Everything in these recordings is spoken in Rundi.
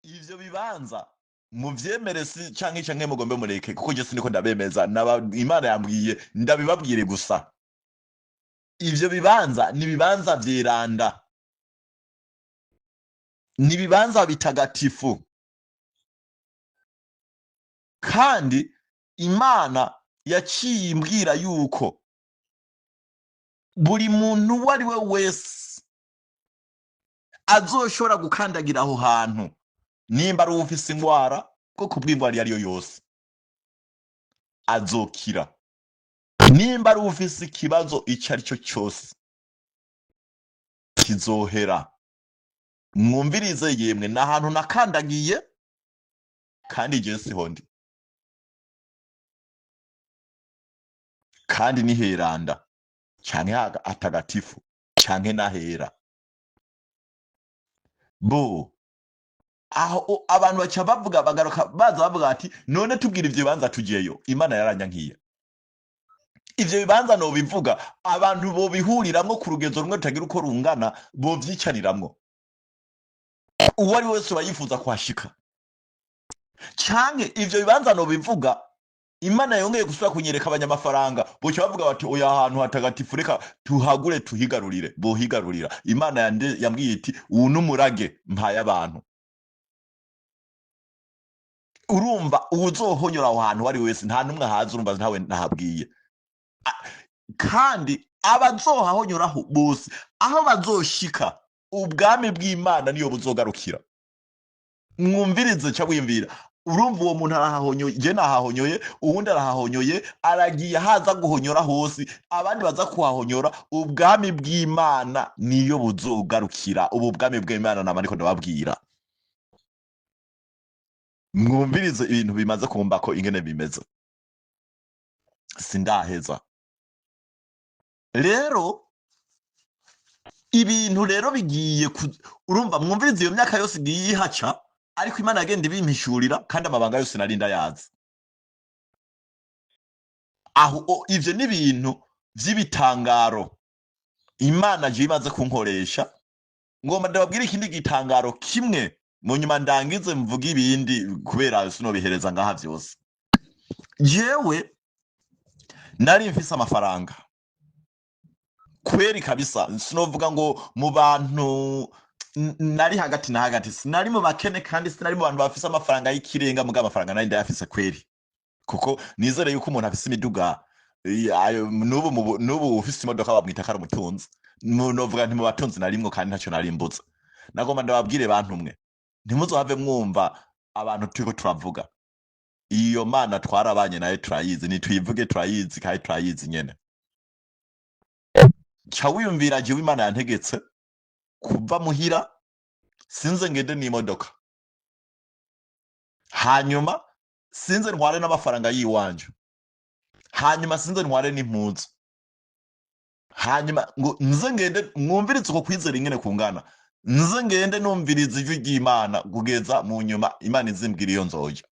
Ivyo bibanza muvyemere si canke mugombe mureke, kuko je siniko ndabemeza, Imana yambwiye ndabibabwire gusa. Ivyo bibanza ni ibibanza vyeranda, ni ibibanza bitagatifu, kandi Imana yaciye imbwira yuko buri muntu uwo ari we wese azoshobora gukandagira aho hantu, nimba ari uwufise ingwara, bwo kubw'ingwara iyo ari yo yose azokira, nimba ari uwufise ikibazo icyo ari cyo cyose kizohera. Mwumvirize yemwe, ni ahantu nakandagiye kandi jewe siho ndi, kandi ni heranda canke atagatifu canke nahera bo aho abantu baca bavuga, bagaruka baza bavuga ati none tubwira ivyo bibanza tugiyeyo. Imana yaranyankiye ivyo bibanza nobivuga, abantu bobihuriramwo ku rugezo rumwe rutagira uko rungana, bovyicaniramwo, uwo ari wese bayifuza kuhashika. Canke ivyo bibanza nobivuga, Imana yongeye gusubira kunyereka abanyamafaranga boca bavuga bati oya, ahantu hatagatifu reka tuhagure tuhigarurire, bohigarurira. Imana yambwiye iti uwu n'umurage mpaye abantu. Urumva uwuzohonyora aho hantu uwo ari wese, nta n'umwe ahazi, urumva ntawe nahabwiye. Kandi abazohahonyoraho bose aho bazoshika, ubwami bw'Imana niyo buzogarukira. Mwumvirize ca wiyumvira, urumva uwo muntu arahahonyoye, je nahahonyoye, uwundi arahahonyoye, aragiye haza guhonyora hose, abandi baza kuhahonyora, ubwami bw'Imana niyo buzogarukira. Ubu bwami bw'Imana nama ariko ndababwira, mwumvirize ibintu bimaze kumbako ingene bimeze, sindaheza. Rero ibintu rero bigiye urumva mwumvirize, iyo myaka yose igiye ihaca, ariko Imana yagenda ibimpishurira, kandi amabanga yose nari ndayazi aho. Ivyo ni ibintu vy'ibitangaro Imana je imaze kunkoresha. Ngomba ndababwira ikindi gitangaro kimwe, mu nyuma ndangize mvuge ibindi, kubera sinobihereza ngaha vyose. Jewe nari mfise amafaranga kweri kabisa, sinovuga ngo mu bantu nari hagati na hagati, sinari mu bakene kandi sinari mu bantu bafise amafaranga y'ikirenga, muga amafaranga nari ndayafise kweri, kuko nizere yuko umuntu afise imiduga ayo, n'ubu ufise imodoka bamwita ko ari umutunzi. Novuga nti mu batunzi narimwo, kandi ntacyo narimbuza. Nagomba ndababwire bantu mwe, ntimuzohave mwumva abantu turiko turavuga. Iyo Mana twarabanye nayo turayizi, nituyivuge turayizi, kandi turayizi nyene. Ca wiyumvira, jewe Imana yantegetse kuva muhira sinze ngende n'imodoka, hanyuma sinze ntware n'amafaranga yiwanje, hanyuma sinze ntware n'impuzu, hanyuma ngo nze ngende. Mwumvirize uko kwizera ingene kungana. Nze ngende numviriza ijwi ry'Imana kugeza mu nyuma Imana izimbwira iyo nzoja.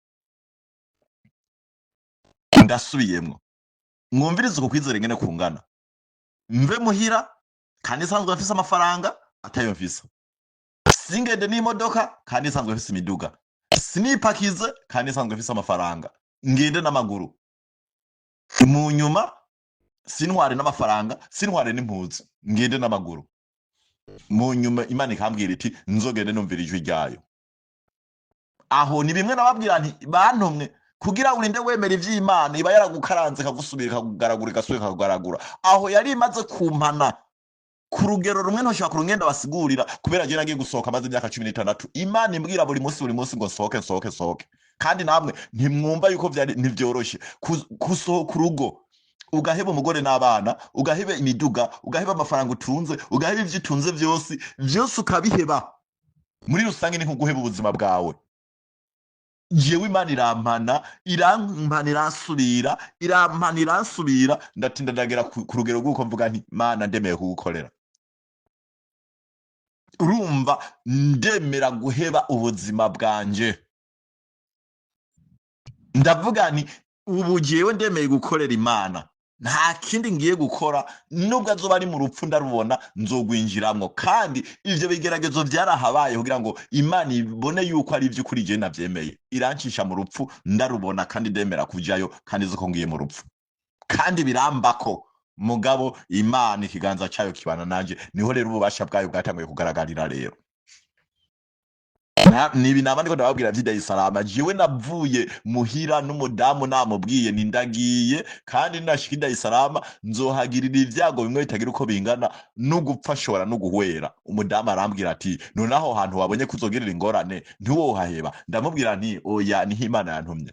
Ndasubiyemwo, mwumvirize uko kwizera ingene kungana. Mve muhira kandi nsanzwe mfise amafaranga atayo mfise, singende n'imodoka kandi nsanzwe mfise imiduga, sinipakize kandi nsanzwe mfise amafaranga, ngende n'amaguru, mu nyuma sintware n'amafaranga, sintware n'impuzu, ngende n'amaguru, mu nyuma Imana ikambwira iti nzogende numvira ijwi ryayo. Aho ni bimwe nababwira nti bantumwe, kugira urinde wemera ivy'Imana iba yaragukaranze, ikagusubira ikakugaragura, igasubira ikakugaragura. Aho yari imaze kumpana ku rugero rumwe ntoshobora kurungenda basigurira, kubera je nagiye gusohoka maze imyaka 16 Imana imbwira buri munsi buri munsi ngo nsohoke, nsohoke, nsohoke. Kandi namwe ntimwumva yuko vyari ntivyoroshe gusohoka urugo, ugaheba umugore n'abana, ugaheba imiduga, ugaheba amafaranga utunze, ugaheba ivyo utunze vyose vyose ukabiheba. Muri rusange ni nko guheba ubuzima bwawe. Jewe Imana irampana, irampana, iransubira, irampana, iransubira, ndatinda ndagera ku rugero rw'uko mvuga nti Mana, ndemeye kugukorera. Urumva ndemera guheba ubuzima bwanje, ndavuga nti ubu jewe ndemeye gukorera Imana. Nta kindi ngiye gukora, nubwo azoba ari mu rupfu ndarubona, nzogwinjiramwo. Kandi ivyo bigeragezo vyarahabaye kugira ngo Imana ibone yuko ari ivy'ukuri jewe navyemeye. Irancisha mu rupfu ndarubona, kandi ndemera kujayo, kandi nzi ko ngiye mu rupfu, kandi birambako. Mugabo Imana ikiganza cayo kibana nanje. Niho rero ububasha bwayo bwatanguye kugaragarira. Rero nibi naba ndiko ndababwira vy'i Dar-es-Salaam. Jewe navuye muhira n'umudamu, namubwiye nti ndagiye, kandi nashika i Dar-es-Salaam nzohagirira ivyago bimwe bitagira uko bingana, no gupfa nshobora no guhwera. Umudamu arambwira ati: "None aho hantu wabonye ko uzogirira ingorane ntiwohaheba?" Ndamubwira nti: "Oya, niho Imana yantumye."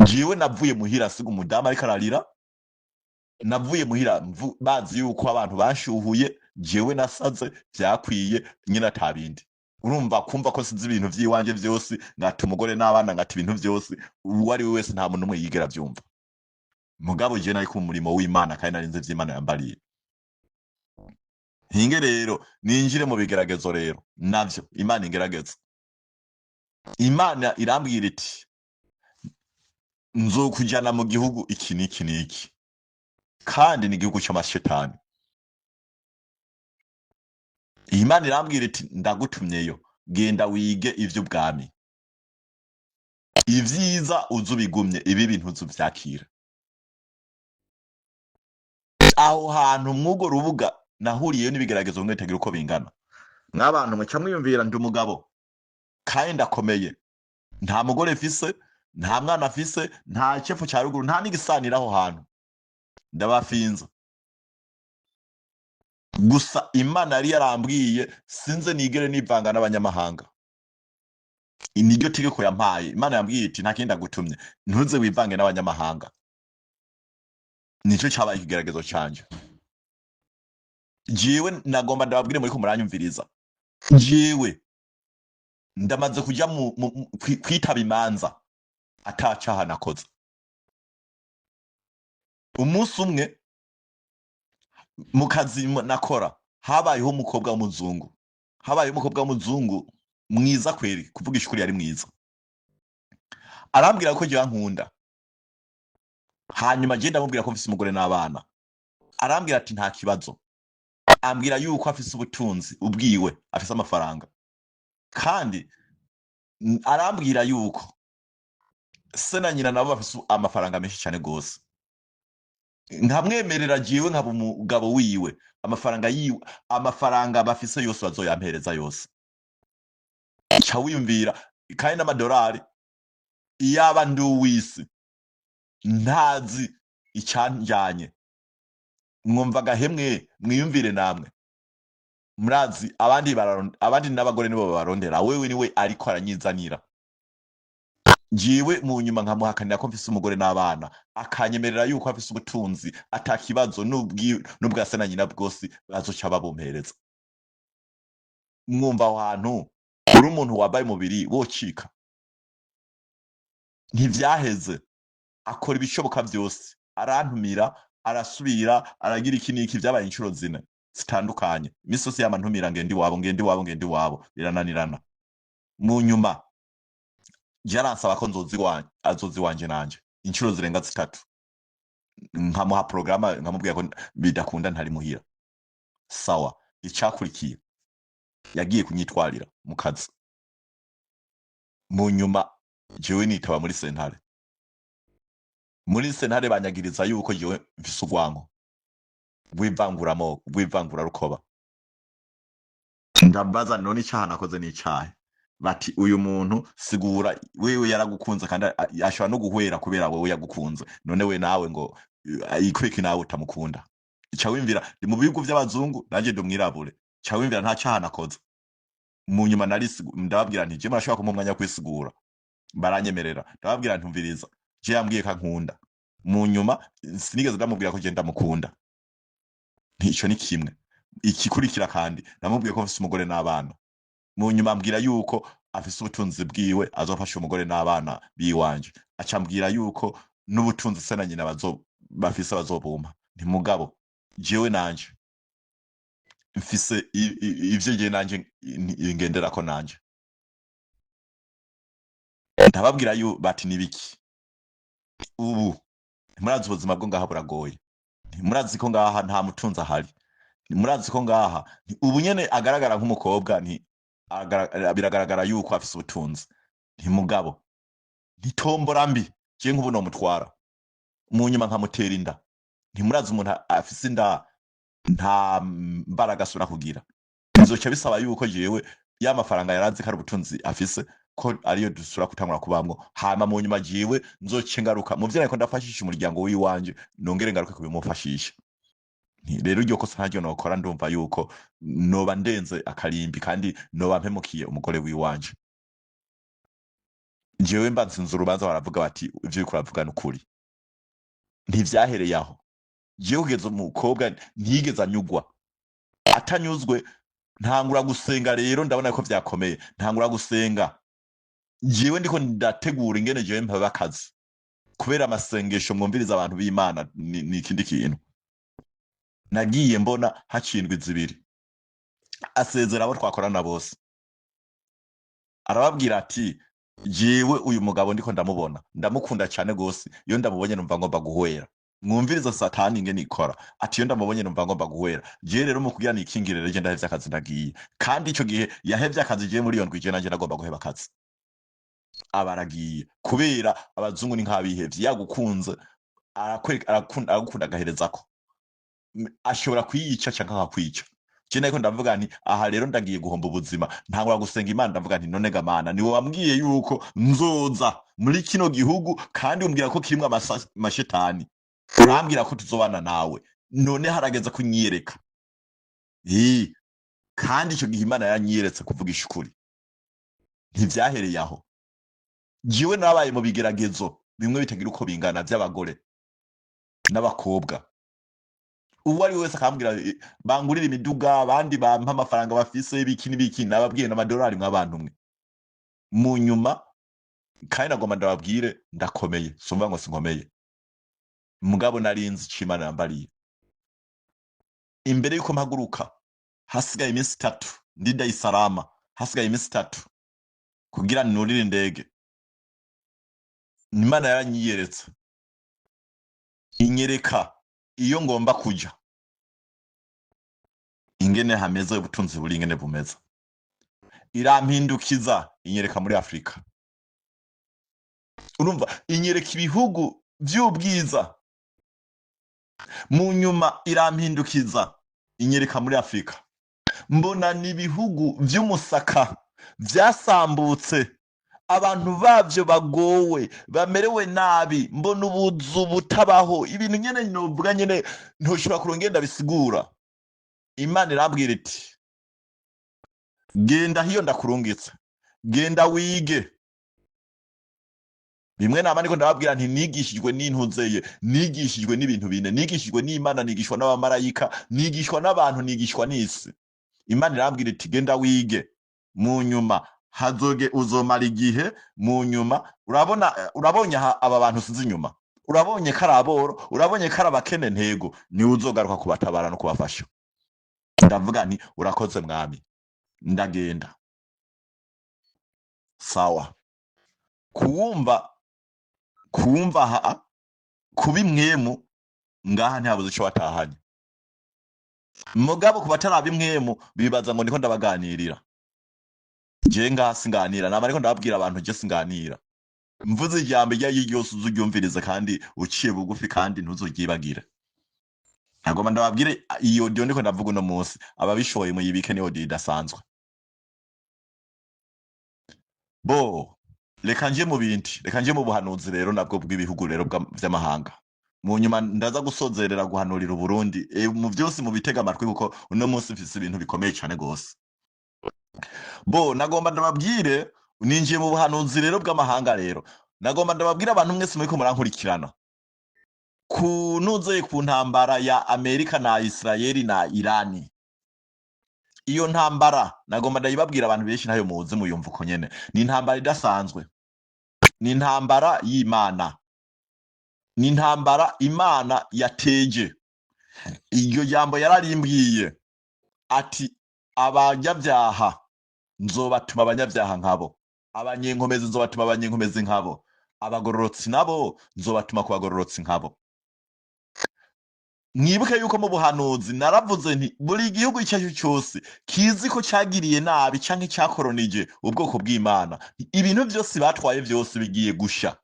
Jewe navuye muhira asiga umudamu ariko ararira. Navuye muhira bazi yuko abantu banshuhuye, jewe nasaze vyakwiye nyine, atabindi. Urumva kumva ko sizi ibintu vy'iwanje vyose, ngata umugore n'abana, ngata ibintu vyose, uwo ari we wese, nta muntu n'umwe yigera avyumva. Mugabo jewe nari ku murimo w'Imana, kandi nari nzi ivy'Imana yambariye. Hinge rero ninjire mu bigeragezo. Rero navyo Imana ingerageza, Imana irambwira iti: "Nzokujana mu gihugu iki n'iki n'iki, kandi ni igihugu c'amashetani." Imana irambwira iti: "Ndagutumyeyo, genda wige ivy'ubwami, ivyiza uze ubigumye, ibibi ntuzuvyakira." Aho hantu mw'urwo rubuga nahuriyeyo n'ibigeragezo bimwe bitagira uko bingana. Mw'abantu mwe, mwiyumvira, ndi umugabo kandi ndakomeye, nta mugore mfise, nta mwana afise, nta cepfo ca ruguru, nta n'igisanira. Aho hantu ndabafinza gusa. Imana yari yarambwiye sinze nigere nivanga n'abanyamahanga. Niryo tegeko yampaye. Imana yambwiye iti: "Nta kindi ndagutumye, ntuze wivange n'abanyamahanga." Nico cabaye ikigeragezo canje. Jewe nagomba ndababwire muriko muranyumviriza, jewe ndamaze kuja kwitaba imanza atacaha nakoze. Umunsi umwe mu kazi nakora habayeho umukobwa w'umuzungu, habayeho umukobwa w'umuzungu mwiza kweri, kuvugisha ukuri yari mwiza. Arambwira ko jewe ankunda. Hanyuma je ndamubwira ko mfise umugore n'abana. Arambwira ati: "Nta kibazo." Ambwira yuko afise ubutunzi ubwiwe, afise amafaranga, kandi arambwira yuko se na nyina nabo bafise amafaranga menshi cyane gose. Nkamwemerera jewe nkaba umugabo wiwe, amafaranga yiwe, amafaranga bafise yose bazoyampereza yose. Ca wiyumvira, kandi n'amadolari. Iyaba ndi uw'isi ntazi icyanjanye, mwumva gahemwe. Mwiyumvire namwe, murazi abandi abandi n'abagore nibo babarondera, wewe niwe ariko aranyizanira. Jewe mu nyuma nkamuhakanira ko mfise umugore n'abana, akanyemerera yuko afise ubutunzi, atakibazo, n'ubwa se na nyina bwose bazoca babumpereza. Mwumva aho hantu uri umuntu wambaye umubiri wocika? Ntivyaheze, akora ibishoboka vyose, arantumira, arasubira aragira iki n'iki. Vyabaye inshuro 4 zitandukanye. Imisi yose yama ntumira: "Ngende iwabo, ngende iwabo, ngende iwabo." Birananirana. Mu nyuma yaransaba ko nzoza iwanje, azoza iwanje nanje inshuro zirenga 3. Nkamuha porogaramu, nkamubwira ko bidakunda, ntari muhira. Sawa, icakurikiye yagiye kunyitwarira mu kazi. Mu nyuma jewe nitaba muri sentare. Muri sentare banyagiriza yuko jewe mfise urwanko rw'ivanguramoko, rw'ivangurarukoba. Ndabaza: "None icaha nakoze n'icahe?" Bati: "Uyu muntu sigura wewe yaragukunze, kandi ashobora no guhwera kubera wewe yagukunze. None we nawe ngo ikweki nawe utamukunda?" Ca wimvira, ndi mu bihugu vy'abazungu, nanje ndi umwirabure. Ca wimvira, nta caha nakoze. Mu nyuma ndababwira nti: "Je murashobora kumpa umwanya wo kwisigura?" Baranyemerera. Ndababwira nti: "Umviriza, je yambwiye ko ankunda." Mu nyuma sinigeze ndamubwira ko je ndamukunda. Ntico ni kimwe. Ikikurikira kandi namubwiye ko mfise umugore n'abana. Mu nyuma ambwira yuko afise ubutunzi bwiwe, azofasha umugore n'abana biwanje. Aca ambwira yuko n'ubutunzi se na nyina bafise bazobumpa. Nti: "Mugabo jewe nanje mfise ivyo jewe nanje ngenderako." Nanje ndababwira yu bati: "Nibiki ubu?" Ntimurazi ubuzima bwo ngaha buragoye, ntimurazi ko ngaha nta mutunzi ahari, ntimurazi ko ngaha ubu nyene agaragara nk'umukobwa, nti biragaragara yuko afise ubutunzi. Ntimugabo ntitombora mbi, je nk'ubu nomutwara mu nyuma nkamutera inda. Ntimurazi umuntu afise inda nta mbaraga asubira kugira. Bizoca bisaba yuko jewe ya mafaranga yarazi ko ari ubutunzi afise, ko ariyo dusubira gutangura kubamwo, hama mu nyuma jewe nzoce ngaruka mu vyo nariko ndafashisha umuryango w'iwanje, nongere ngaruke kubimufashisha. Rero iryo kosa ntaryo nokora, ndumva yuko noba ndenze akarimbi kandi noba mpemukiye umugore w'iwanje. Jewe mba nsinze urubanza, baravuga bati ivyo uriko uravuga ni ukuri. Ntivyahereye aho, jewe kugeza umukobwa ntiyigeze anyugwa. Atanyuzwe, ntangura gusenga. Rero ndabona ko vyakomeye, ntangura gusenga. Jewe ndiko ndategura ingene jewe mpaba akazi kubera amasengesho. Mwumviriza abantu b'Imana, ni ikindi kintu nagiye mbona. Hacindwa 2, asezera abo twakorana bose, arababwira ati jewe uyu mugabo ndiko ndamubona, ndamukunda cyane gose, iyo ndamubonye numva ngomba guhwera. Mwumviriza Satani ingene ikora. Ati iyo ndamubonye numva ngomba guhwera. Jewe rero mu kugira nikingire rero, ndahevye akazi, ndagiye. Kandi ico gihe yahevye akazi, jewe muri iyo ndwi jewe nanje nagomba guheba akazi. Aba aragiye, kubera abazungu ni nk'abihevye, yagukunze aragukunda agaherezako, ashobora kwiyica canke akakwica. Je nariko ndavuga nti aha rero ndagiye guhomba ubuzima. Ntangura gusenga Imana, ndavuga nti none ga Mana, niwe wambwiye yuko nzoza muri kino gihugu, kandi umbwira ko kirimwo amashetani, urambwira ko tuzobana nawe, none harageze kunyiyereka. Kandi ico gihe Imana yaranyiyeretse. Kuvugisha ukuri, ntivyahereye aho. Jewe nabaye mu bigeragezo bimwe bitagira uko bingana vy'abagore n'abakobwa. Uwo ari we wese akambwira bangurira imiduga, abandi bampa amafaranga bafise, ibiki n'ibiki. Nababwiye n'amadolari mw'abantu mwe. Mu nyuma kandi nagomba ndababwire, ndakomeye, sumva ngo sinkomeye, mugabo narinzi ico Imana yambariye. Imbere yuko mpaguruka, hasigaye iminsi 3, ndi Dayisarama, hasigaye iminsi 3 kugira nurire indege, Imana yaranyiyeretse, inyereka iyo ngomba kuja, ingene hameze, ubutunzi buri ingene bumeze. Irampindukiza, inyereka muri Afurika. Urumva, inyereka ibihugu vy'ubwiza. Mu nyuma irampindukiza, inyereka muri Afurika, mbona ni ibihugu vy'umusaka vyasambutse, abantu bavyo bagowe, bamerewe nabi. Mbona ubuzu butabaho, ibintu nyene novuga nyene ntoshobora kurongenda bisigura. Imana irambwira iti genda hiyo, ndakurungitse, genda wige. Bimwe nama niko ndababwira nti nigishijwe n'intuzeye, nigishijwe n'ibintu bine: nigishijwe n'Imana, nigishwa n'abamarayika, nigishwa n'abantu, nigishwa n'isi. Imana irambwira iti genda wige, mu nyuma hazoge uzomara igihe. Mu nyuma urabona, urabonye aha aba bantu usize inyuma, urabonye ko ari aboro, urabonye ko ari abakene, ntego niwe uzogaruka kubatabara no kubafasha. Ndavuga nti urakoze Mwami, ndagenda. Sawa, kuwumva ha kuba imwemu ngaha ntihabuze ico watahanye. Mugabo ku bataraba imwemu bibaza ngo ndiko ndabaganirira. Je ngaha singanira, nama ariko ndababwira abantu, je singanira. Mvuze ijambo iryo ari ryo ryose uzuryumvirize kandi uciye bugufi, kandi ntuzuryibagire. Nagomba ndababwire, iyo audio ndiko ndavuga uno munsi, ababishoboye muyibike, ni audio idasanzwe. Bo reka nje mu bindi, reka nje mu buhanuzi rero nabwo bw'ibihugu rero vy'amahanga. Mu nyuma ndaza gusozerera guhanurira Uburundi. Mu vyose mu bitega amatwi, kuko uno munsi mfise ibintu bikomeye cane gose. Bo nagomba ndababwire, ninjiye mu buhanuzi rero bw'amahanga. Rero nagomba ndababwire abantu mwese muriko murankurikirana, kunuze ku ntambara ya Amerika na Israeli na Irani. Iyo ntambara nagomba ndayibabwira, abantu benshi ntayo muzi, muyumva uko nyene. Ni intambara idasanzwe, ni intambara y'Imana, ni intambara Imana yateje. Iryo jambo yararimbwiye ati abanyabyaha nzobatuma abanyabyaha nkabo, abanyenkomezi nzobatuma abanyenkomezi nkabo, abagororotsi nabo nzobatuma ku bagororotsi nkabo. Mwibuke yuko mu buhanuzi naravuze nti buri gihugu icyo ari cyo cyose kizi ko cyagiriye nabi canke cyakoronije ubwoko bw'Imana, ibintu byose batwaye byose bigiye gusha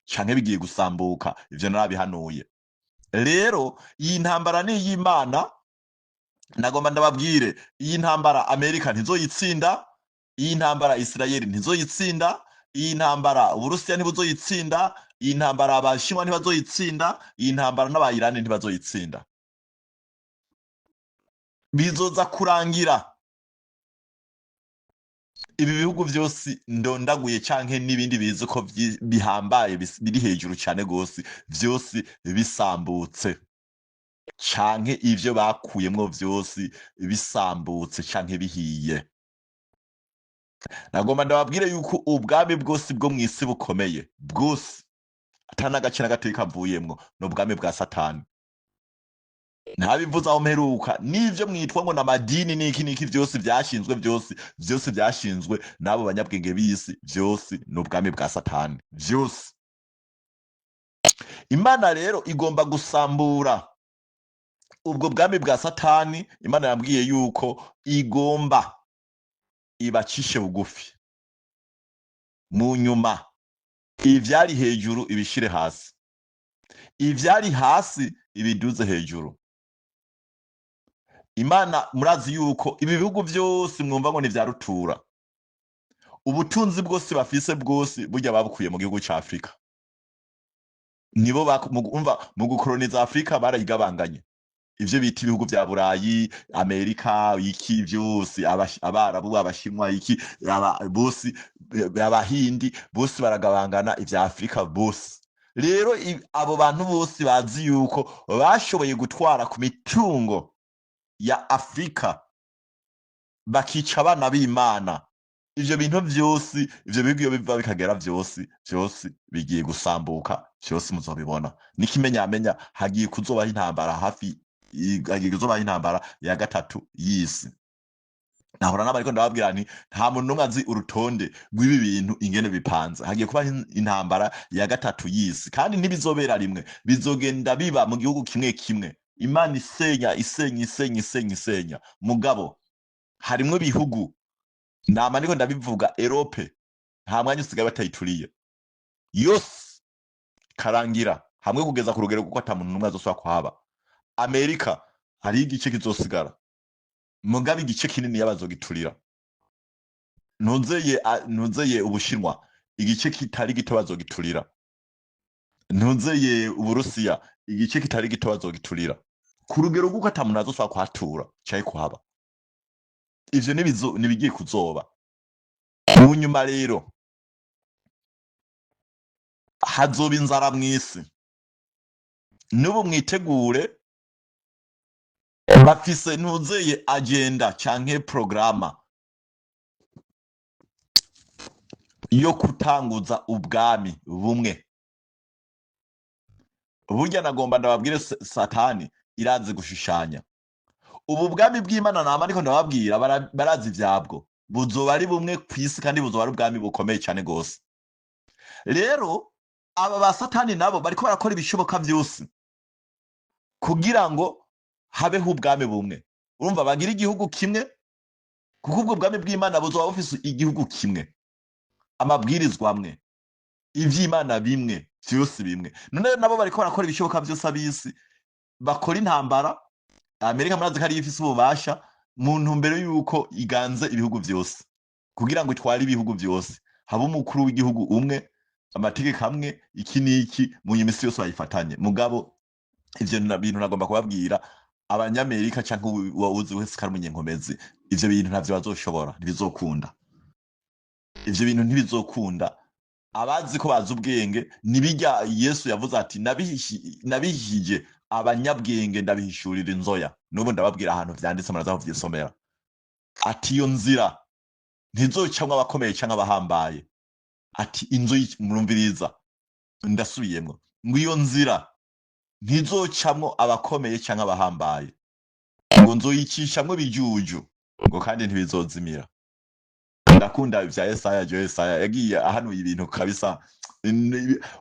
canke bigiye gusambuka. Ivyo narabihanuye. Rero iyi ntambara ni iy'Imana. Nagomba ndababwire, iyi ntambara Amerika ntizoyitsinda, iyi ntambara Isirayeli ntizoyitsinda, iyi ntambara Uburusiya ntibuzoyitsinda, iyi ntambara Abashinwa ntibazoyitsinda, iyi ntambara n'Abayirani ntibazoyitsinda. Bizoza kurangira ibi bihugu byose ndondaguye canke n'ibindi bizi ko bihambaye biri hejuru cane gose, vyose bisambutse, canke ivyo bakuyemwo vyose bisambutse canke bihiye. Nagomba ndababwire yuko ubwami bwose bwo mw'isi bukomeye bwose, ata n'agace na gatoyi kavuyemwo, ni ubwami bwa Satani. Ntabivuze aho mperuka, n'ivyo mwitwa ngo n'amadini n'iki n'iki vyose vyashinzwe, vyose vyose vyashinzwe n'abo banyabwenge b'isi, vyose ni ubwami bwa Satani vyose. Imana rero igomba gusambura ubwo bwami bwa Satani. Imana yambwiye yuko igomba ibacishe bugufi, mu nyuma ivyari hejuru ibishire hasi, ivyari hasi ibiduze hejuru. Imana, murazi yuko ibi bihugu vyose mwumva ngo ni vya rutura, ubutunzi bwose bafise bwose burya babukuye mu gihugu ca Afrika. Nibo umva, mu gukoroniza Afrika barayigabanganye, ivyo bita ibihugu vya Burayi, Amerika, iki vyose, Abarabu, Abashinwa, iki bose, Abahindi bose baragabangana ivya Afrika bose. Rero abo bantu bose bazi yuko bashoboye gutwara ku mitungo ya Afrika, bakica abana b'Imana, ivyo bintu vyose, ivyo bihugu iyo biva bikagera vyose vyose bigiye gusambuka vyose, muzobibona. N'ikimenyamenya, hagiye kuzobaho intambara hafi, hagiye kuzobaho intambara ya gatatu y'isi. Nahora naba ariko ndababwira nti nta muntu n'umwe azi urutonde rw'ibi bintu ingene bipanze. Hagiye kubaho intambara ya gatatu y'isi, kandi ntibizobera rimwe, bizogenda biba mu gihugu kimwe kimwe. Imana isenya, isenya, isenya, isenya, isenya. Mugabo harimwo ibihugu, nama ndiko ndabivuga, Europe nta mwanya usigaye batayituriye yose, karangira hamwe kugeza ku rugero kuko ata muntu n'umwe azosubira kuhaba. Amerika hariho igice kizosigara, mugabo igice kinini yabazogiturira. Ntuzeye Ubushinwa, igice kitari gito bazogiturira. Ntuzeye Uburusiya, igice kitari gito bazogiturira, ku rugero rw'uko ata muntu azosubira kuhatura canke kuhaba. Ivyo nibigiye kuzoba mu nyuma. Rero hazoba inzara mw'isi. N'ubu mwitegure, bafise ntuzeye agenda canke programa yo kutanguza ubwami bumwe. Burya nagomba ndababwire, Satani irazi gushushanya ubu bwami bw'Imana. Nama ariko ndababwira, barazi ivyabwo, buzoba ari bumwe kw'isi, kandi buzoba ari ubwami bukomeye cyane gose. Rero aba ba Satani nabo bariko barakora ibishoboka vyose kugira ngo habeho ubwami bumwe. Urumva, bagira igihugu kimwe, kuko ubwo bwami bw'Imana buzoba bufise igihugu kimwe, amabwirizwa amwe, ivy'Imana bimwe, vyose bimwe. None nabo bariko barakora ibishoboka vyose, abisi bakora intambara. Amerika murazi ko ariyo ifise ububasha, mu ntumbero yuko iganze ibihugu vyose, kugira ngo itware ibihugu vyose, habe umukuru w'igihugu umwe, amategeko amwe, iki n'iki, mu nyuma isi yose bayifatanye. Mugabo ivyo bintu nagomba kubabwira, Abanyamerika canke uwuzi wese ko ari umunyenkomezi, ivyo bintu ntavyo bazoshobora, ntibizokunda. Ivyo bintu ntibizokunda. Abazi ko bazi ubwenge, nibijya Yesu yavuze ati nabihije abanyabwenge, ndabihishurira inzoya. N'ubu ndababwira ahantu vyanditse, muraza kuvyisomera. Ati iyo nzira ntizocamwo abakomeye canke abahambaye. Ati inzu murumviriza, ndasubiyemwo, ngo iyo nzira ntizocamwo abakomeye canke abahambaye, ngo nzoyicishamwo ibijuju, ngo kandi ntibizozimira. Ndakunda ivya Yesaya. Jo Yesaya yagiye ahanuye ibintu kabisa.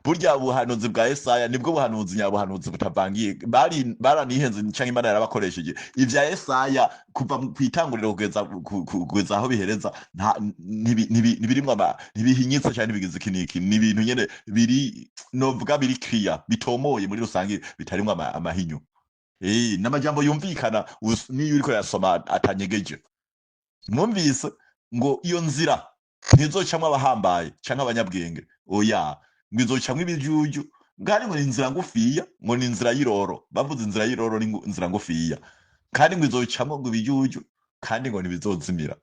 Burya buhanuzi bwa Yesaya nibwo buhanuzi nyabuhanuzi butavangiye. Bari baranihenze canke Imana yarabakoresheje. Ivya Yesaya kuva kwitanguriro kugeza kugeza aho bihereza, ntibirimwo ntibihinyitse canke ntibigize iki n'iki. Ni ibintu nyene biri, novuga biri clear, bitomoye muri rusange, bitarimwo amahinyu. N'amajambo yumvikana, niyo uriko yasoma atanyegeje. Mwumvise ngo iyo nzira ntizocamwo abahambaye canke abanyabwenge, oya, ngo izocamwo ibijuju. Kandi ngo ni inzira ngufiya, ngo ni inzira y'iroro. Bavuze inzira y'iroro ni inzira ngufiya, kandi ngo izocamwo ngo ibijuju, kandi ngo ntibizozimira.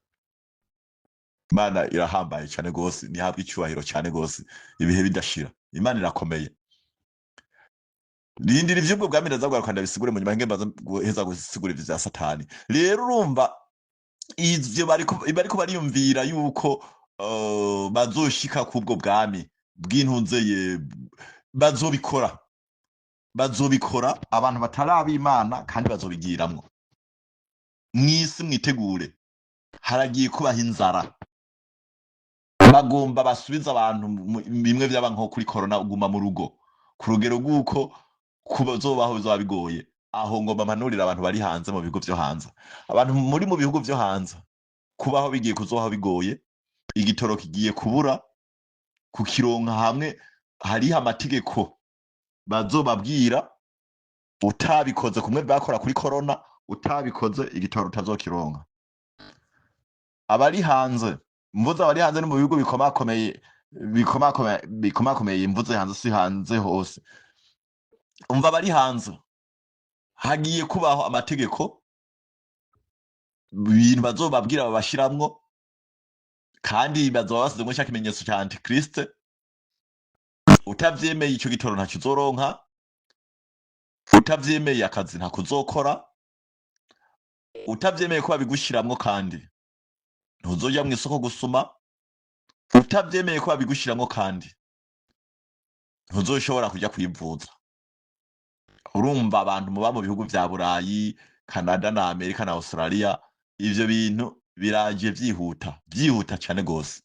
Imana irahambaye cane gose, nihabwe icyubahiro cane gose ibihe bidashira. Imana irakomeye. Rindira ivy'ubwo bwami ndaza ndabisigure mu nyuma, nge mbaza guheza gusigura ivyo vya Satani. Rero urumva ivyo bariko bariyumvira yuko bazoshika kubwo bwami bw'intunzeye, bazobikora, bazobikora abantu batari ab'Imana, kandi bazobigiramwo. Mw'isi mwitegure, haragiye kubaho inzara. Bagomba basubize abantu bimwe vyaba nko kuri corona, uguma mu rugo, ku rugero rw'uko kuzobaho bizoba bigoye. Aho ngomba mpanurira abantu bari hanze, mu bihugu vyo hanze. Abantu muri mu bihugu vyo hanze, kubaho bigiye kuzobaho bigoye. Igitoro kigiye kubura kukironka. Hamwe hariho amategeko bazobabwira, utabikoze kumwe bakora kuri corona, utabikoze igitoro utazokironka. Abari hanze, mvuze abari hanze ni mu bihugu bikomakomeye, bikomakomeye, bikomakomeye. Mvuze hanze si hanze hose. Umva, abari hanze hagiye kubaho amategeko, ibintu bazobabwira babashiramwo, kandi bazoba basizemwo ca kimenyetso ca antikriste. Utavyemeye, ico gitoro ntacyo uzoronka. Utavyemeye, akazi ntakuzokora. Utavyemeye ko babigushiramwo, kandi ntuzoja mw'isoko gusuma. Utavyemeye ko babigushiramwo, kandi ntuzoshobora kuja kwivuza. Urumva, abantu muba mu bihugu vya Burayi, Canada na Amerika na Australia, ivyo bintu biraje vyihuta, vyihuta cane gose.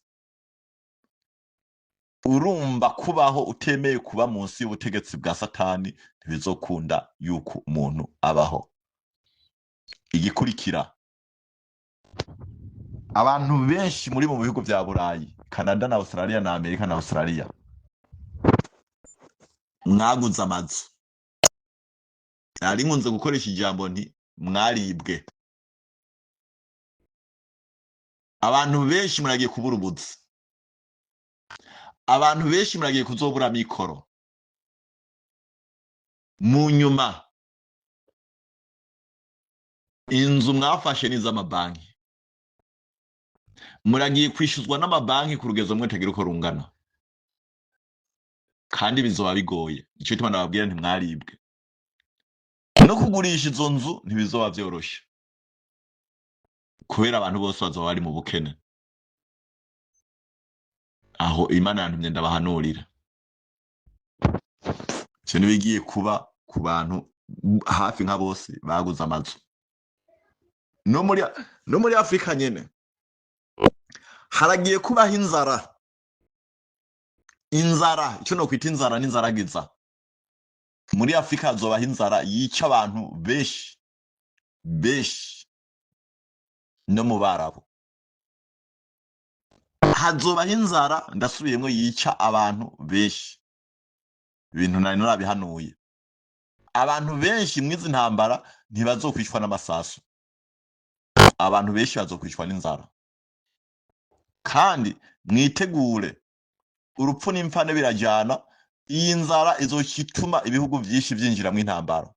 Urumva, kubaho utemeye kuba munsi y'ubutegetsi bwa Satani ntibizokunda yuko umuntu abaho. Igikurikira, abantu benshi muri mu bihugu vya Burayi, Canada na Australia na Amerika na Australia, mwaguze amazu, nari nkunze gukoresha ijambo nti mwaribwe. Abantu benshi muragiye kubura ubuzi. Abantu benshi muragiye kuzobura mikoro mu nyuma. Inzu mwafashe ni iz'amabanki, muragiye kwishuzwa n'amabanki ku rugezo mwe tagira uko rungana, kandi bizoba bigoye. Nico gituma nababwira ntimwaribwe. No kugurisha izo nzu ntibizoba vyoroshe, kubera abantu bose bazoba bari mu bukene. Aho Imana yantumye ndabahanurira, ivyo nibigiye kuba ku bantu hafi nka bose baguze amazu. No muri Afrika nyene haragiye kubaho inzara. Inzara, icyo nokwita inzara n'inzaragiza. Muri Afrika hazobaho inzara yica abantu benshi benshi. No mu Barabu hazobaho inzara, ndasubiyemwo, yica abantu benshi. Ibintu nari narabihanuye. Abantu benshi mwizi ntambara ntibazokwicwa n'amasasu, abantu benshi bazokwicwa n'inzara. Kandi mwitegure, urupfu n'imfane birajana. Iyi nzara izocituma ibihugu vyinshi vyinjiramwo intambara.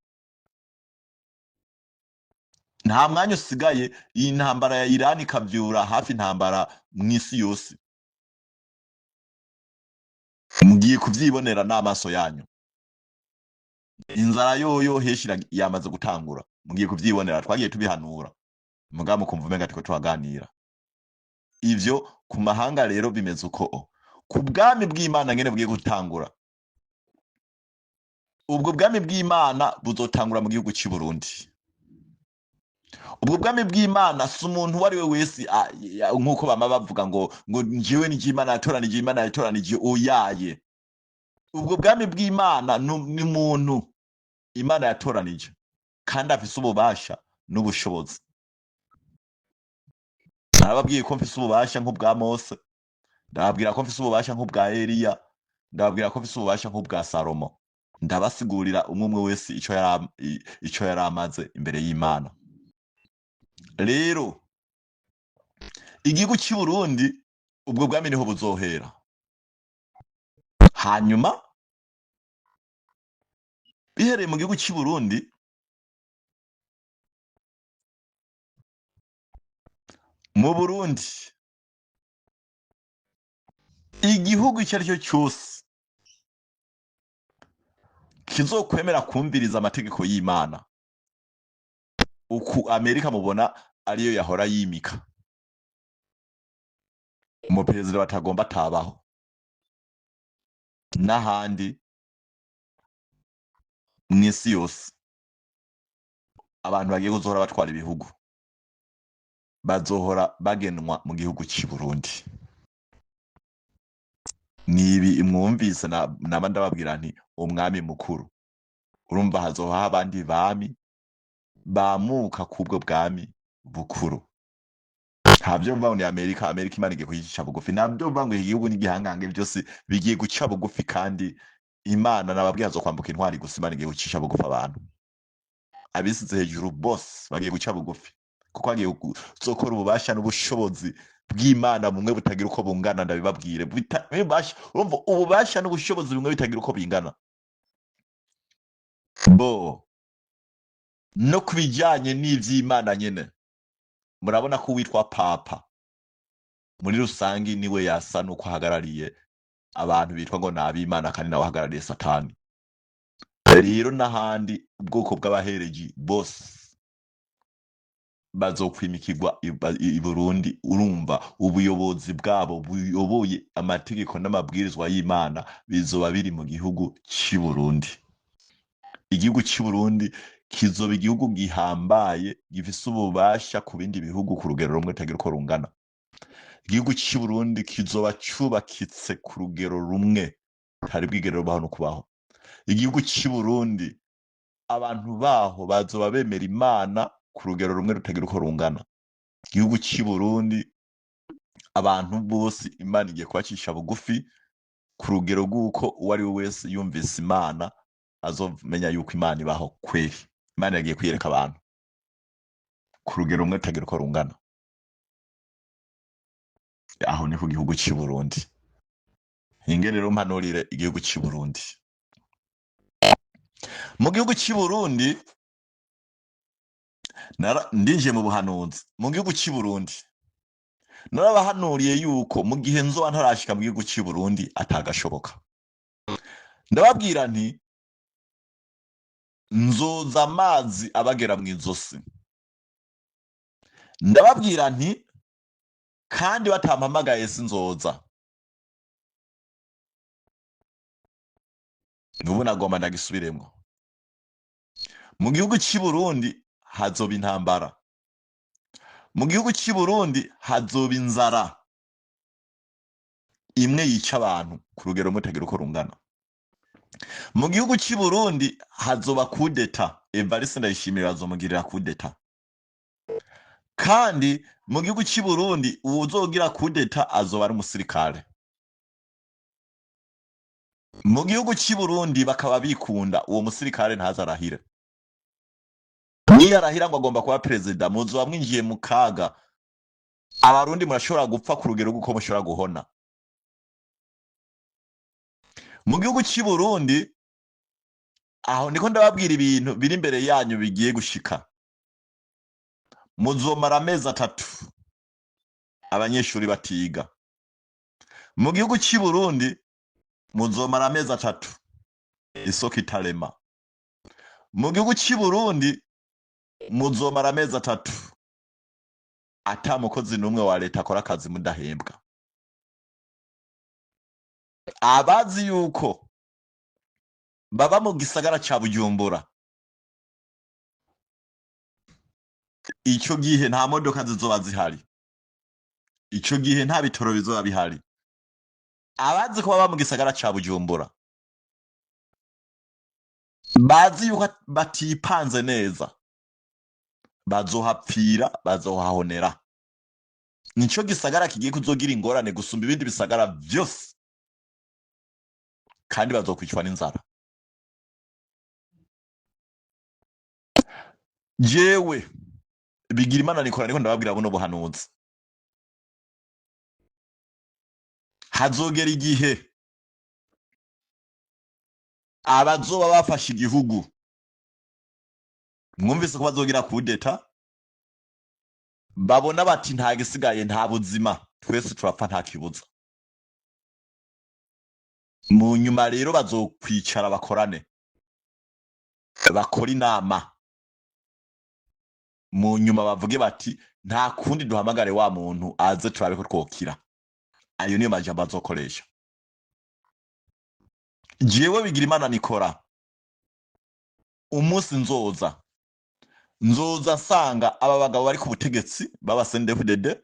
Nta mwanya usigaye. Iyi ntambara ya Iran ikavyura hafi intambara mw'isi yose, mugiye kuvyibonera n'amaso yanyu. Inzara yoyo heshi yamaze gutangura, mugiye kuvyibonera. Twagiye tubihanura, mugabo mukumva umenga turiko turaganira. Ivyo ku mahanga rero bimeze uko. Ku bwami bw'Imana ngene bugiye gutangura, ubwo bwami bw'Imana buzotangura mu gihugu cy'i Burundi. Ubwo bwami bw'Imana si umuntu uwo ari we wese, nk'uko bama bavuga ngo njyewe ni Imana yatoranije, Imana yatoranije, oyaye. Ubwo bwami bw'Imana ni muntu Imana yatoranije kandi afise ububasha n'ubushobozi. Narababwiye ko mfise ububasha nk'ubwa Mose, ndababwira ko mfise ububasha nk'ubwa Eliya, ndababwira ko mfise ububasha nk'ubwa Salomo. Ndabasigurira umwe umwe wese ico yari amaze imbere y'Imana. Rero igihugu cy'i Burundi ubwo bwami niho buzohera. Hanyuma bihereye mu gihugu cy'i Burundi, mu Burundi igihugu icyo ari cyo cyose kizokwemera kumviriza amategeko y'Imana, uku Amerika mubona ariyo yahora yimika umuperezida batagomba atabaho, n'ahandi mw'isi yose abantu bagiye kuzohora batwara ibihugu bazohora bagenwa mu gihugu cy'i Burundi. Nibi mwumvise naba ndababwira nti umwami mukuru, urumva hazoha abandi bami bamuka kubwo bwami bukuru. Ntabyo mvuga ngo ni Amerika, Amerika Imana igiye kuyicisha bugufi. Ntabyo mvuga ngo igihugu n'igihangange byose bigiye guca bugufi, kandi Imana nababwiye hazokwambuka intwari gusa. Imana igiye gucisha bugufi abantu abisize hejuru bose bagiye guca bugufi, kuko hagiye kuzokora ububasha n'ubushobozi bw'Imana bumwe butagira uko bungana. Ndabibabwire, urumva ububasha n'ubushobozi bumwe bitagira uko bingana. Bo no kubijyanye n'ivy'Imana nyene, murabona ko witwa Papa muri rusangi niwe yasa nuko ahagarariye abantu bitwa ngo nab'Imana, kandi nawe ahagarariye Satani. Rero n'ahandi ubwoko bw'abahereji bose bazokwimikirwa i Burundi. Urumva ubuyobozi bwabo buyoboye amategeko n'amabwirizwa y'Imana bizoba biri mu gihugu cy'i Burundi. Igihugu cy'i Burundi kizoba igihugu gihambaye gifise ububasha ku bindi bihugu ku rugero rumwe rutagira uko rungana. Igihugu cy'i Burundi kizoba cubakitse ku rugero rumwe ntari bwigere rubaho no kubaho. Igihugu cy'i Burundi abantu baho bazoba bemera Imana ku rugero rumwe rutagira uko rungana. Igihugu cy'i Burundi abantu bose Imana igiye kubacisha bugufi ku rugero rw'uko uwo ari we wese yumvise Imana azomenya yuko Imana ibaho kweri. Imana yagiye kwiyereka abantu ku rugero rumwe rutagira uko rungana. Aho ni ku gihugu cy'i Burundi. Inge rero mpanurire igihugu cy'i Burundi. Mu gihugu cy'i Burundi ndinjiye mu buhanuzi. Mu gihugu cy'i Burundi narabahanuriye yuko mu gihe nzoba ntarashika mu gihugu cy'i Burundi atagashoboka. Ndababwira nti nzoza amazi abagera mu izosi. Ndababwira nti kandi batampamagaye sinzoza. Nubu nagomba ndagisubiremwo. Mu gihugu cy'i Burundi hazoba intambara. Mu gihugu cy'i Burundi hazoba inzara imwe yica abantu ku rugero mutagira uko rungana. Mu gihugu cy'i Burundi hazoba kudeta. Evariste Ndayishimiye bazomugirira kudeta. Kandi mu gihugu cy'i Burundi uwuzogira kudeta azoba ari umusirikare. Mu gihugu cy'i Burundi bakaba bikunda uwo musirikare ntazarahire. Niyo arahira ngo agomba kuba perezida, muzoba mwinjiye mu kaga. Abarundi murashobora gupfa ku rugero rw'uko mushobora guhona. Mu gihugu cy'i Burundi aho niko ndababwira ibintu biri imbere yanyu bigiye gushika. Muzomara amezi 3 abanyeshuri batiga. Mu gihugu cy'i Burundi muzomara amezi 3 isoko itarema. Mu gihugu cy'i Burundi muzomara amezi 3 ata mukozi n'umwe wa leta akora akazi mudahembwa. Abazi yuko baba mu gisagara ca Bujumbura, ico gihe nta modoka zizoba zihari, ico gihe nta bitoro bizoba bihari. Abazi ko baba mu gisagara ca Bujumbura Bazi yuko batipanze neza, bazohapfira, bazohahonera. Nico gisagara kigiye kuzogira ingorane gusumba ibindi bisagara vyose, kandi bazokwicwa n'inzara. Jewe Bigirimana Nikora niko ndababwira buno buhanuzi. Hazogera igihe abazoba bafashe igihugu, mwumvise ko bazogira kudeta, babona bati nta gisigaye, nta buzima, twese turapfa nta kibuza. Mu nyuma rero bazokwicara bakorane, bakora inama, mu nyuma bavuge bati nta kundi, duhamagare wa muntu aze turabe ko twokira. Ayo niyo majambo azokoresha. Jewe Bigirimana Nikora, umunsi nzoza, nzoza nsanga aba bagabo bari ku butegetsi baba CNDD-FDD,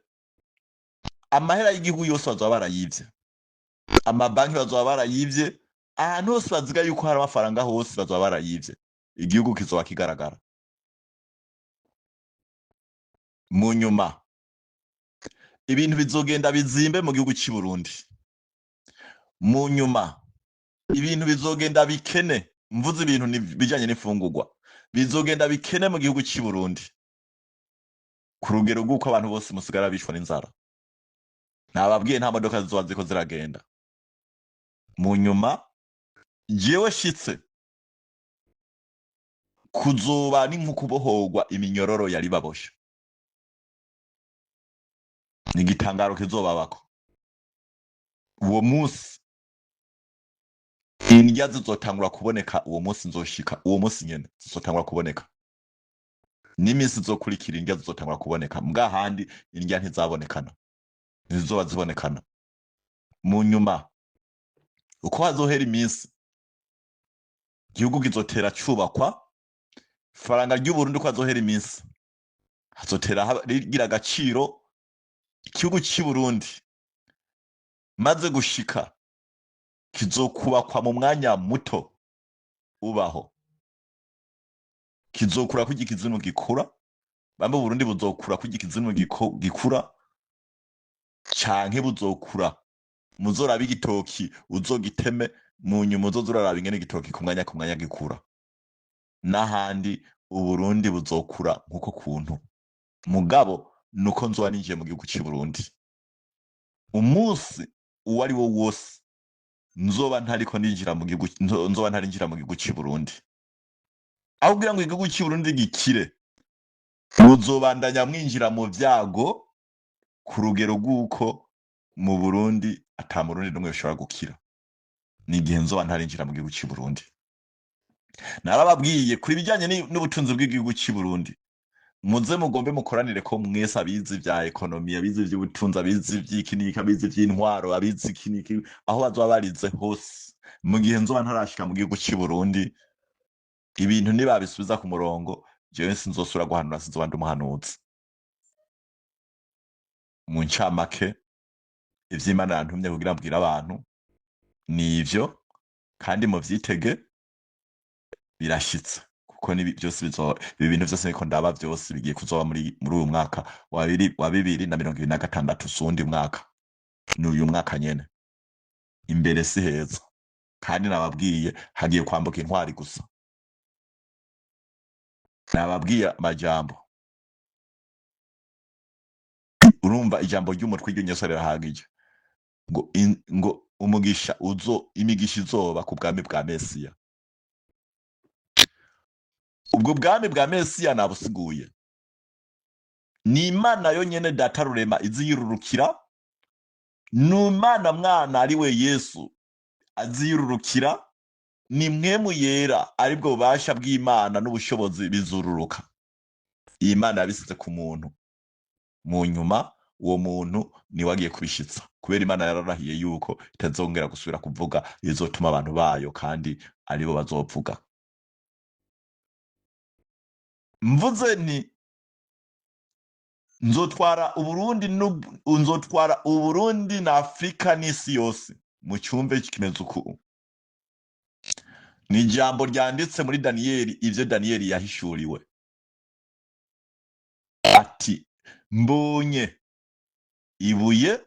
amahera y'igihugu yose bazoba barayivye, amabanki bazoba barayivye, ahantu hose baziga yuko hari amafaranga hose bazoba barayivye, igihugu kizoba kigaragara. Mu nyuma ibintu bizogenda bizimbe mu gihugu cy'i Burundi. Mu nyuma ibintu bizogenda bikene, mvuze ibintu bijanye n'imfungurwa, bizogenda bikene mu gihugu cy'i Burundi ku rugero rw'uko abantu bose musigara bishwa n'inzara. Nababwiye nta modoka zizoba ziko ziragenda. Mu nyuma jewe shitse kuzoba ni nko kubohorwa iminyororo yari baboshe, ni igitangaro kizobabako. Uwo munsi indya zizotangura kuboneka, uwo munsi nzoshika, uwo munsi nyene zizotangura kuboneka, n'iminsi izokurikira indya zizotangura kuboneka. Mbwa handi indya ntizabonekana, ntizizoba zibonekana. Mu nyuma uko hazohera iminsi, igihugu kizotera cubakwa, ifaranga ry'Uburundi uko hazohera iminsi hazotera rigira agaciro. Igihugu cy'i Burundi maze gushika kizokubakwa mu mwanya muto ubaho, kizokura ko igikizimu gikura. Bambe Burundi buzokura ko igikizimu gikura, canke buzokura muzoraba igitoki uzogiteme, mu nyuma uzoza uraraba ingene igitoki ku mwanya ku mwanya gikura. N'ahandi Uburundi buzokura nkuko kuntu, mugabo nuko nzoba ninjiye mu gihugu cy'i Burundi. Umunsi uwo ari wo wose nzoba ntariko ninjira mu gihugu, nzoba ntarinjira mu gihugu cy'i Burundi, aho kugira ngo igihugu cy'i Burundi gikire, muzobandanya mwinjira mu vyago ku rugero rw'uko mu Burundi ata Murundi n'umwe ushobora gukira. Ni igihe nzoba ntarinjira mu gihugu cy'i Burundi. Narababwiye kuri bijyanye n'ubutunzi bw'igihugu cy'i Burundi, muze mugombe mukoranire ko mwese abizi vya ekonomi, abizi ivy'ubutunzi, abizi ivy'ikiniki, abizi ivy'intwaro, abizi ikiniki, aho bazoba barize hose, mu gihe nzoba ntarashika mu gihugu cy'i Burundi, ibintu nibabisubiza ku murongo, jewe sinzosubira guhanura, sinzoba ndi umuhanuzi. Mu ncamake, ivy'Imana yantumye kugira mbwire abantu ni ivyo, kandi muvyitege birashitse, kuko nibi byose bizoba, ibi bintu byose niko ndaba byose bigiye kuzoba muri uyu mwaka wa 2026. Si uwundi mwaka, ni uyu mwaka nyene. Imbere si heza, kandi nababwiye hagiye kwambuka intwari gusa. Nababwiye amajambo, urumva ijambo ry'umutwe ry'inyeso rirahagije ngo ngo umugisha uzo, imigisha izoba ku bwami bwa Mesiya. Ubwo bwami bwa Mesiya nabusiguye, ni Imana yonyene Data Rurema iziyururukira, ni Imana Mwana ari we Yesu aziyururukira, ni mwemu yera aribwo bubasha bw'Imana n'ubushobozi bizururuka. Iyi Mana yabisize ku muntu, mu nyuma uwo muntu niwe agiye kubishitsa, kubera Imana yararahiye yuko itazongera gusubira kuvuga, izotuma abantu bayo kandi aribo bazovuga. Mvuze nti nzotwara Uburundi, nzotwara Uburundi na Afrika n'isi yose. Mu cyumve kimeze uku, Ni ijambo ryanditse muri Daniyeli, ivyo Daniyeli yahishuriwe, ati: "Mbonye ibuye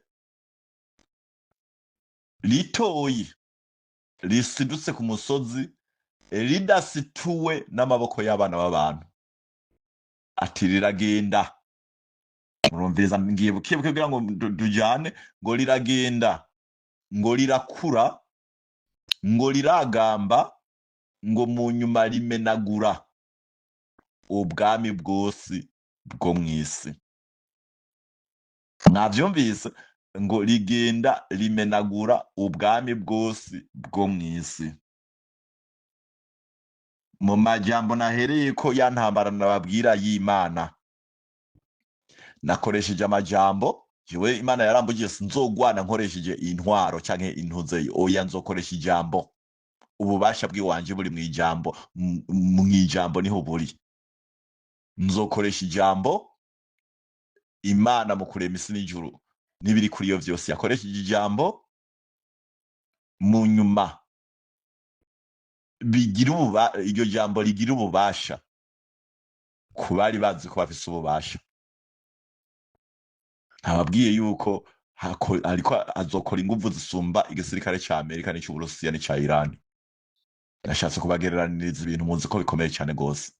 ritoyi risidutse ku musozi, ridasituwe n'amaboko y'abana b'abantu." Ati: "Riragenda." Murumviriza, ngiye buke buke kugira ngo tujane. Ngo riragenda, ngo rirakura, ngo riragamba, ngo mu nyuma rimenagura ubwami bwose bwo mw'isi. Mwavyumvise? Ngo rigenda rimenagura ubwami bwose bwo mw'isi. Mu majambo nahereye ko ya ntambara nababwira y'Imana, nakoresheje amajambo. Jewe Imana yarambugiye, sinzogwana nkoresheje intwaro canke intuze, oya, nzokoresha ijambo. Ububasha bw'iwanje buri mw'ijambo, mw'ijambo niho buri. Nzokoresha ijambo. Imana mu kurema isi n'ijuru n'ibiri kuri iyo vyose yakoresheje ijambo. Mu nyuma bigira iryo jambo rigira ububasha ku bari bazi ko bafise ububasha. Ntababwiye yuko ariko azokora inguvu zisumba igisirikare ca Amerika n'ic'Uburusiya n'ica Irani. Nashatse kubagereraniriza ibintu muzi ko bikomeye cyane gose.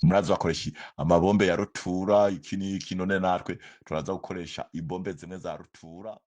Murazi bakoresha amabombe ya rutura, iki n'iki. None natwe turaza gukoresha ibombe zimwe za rutura.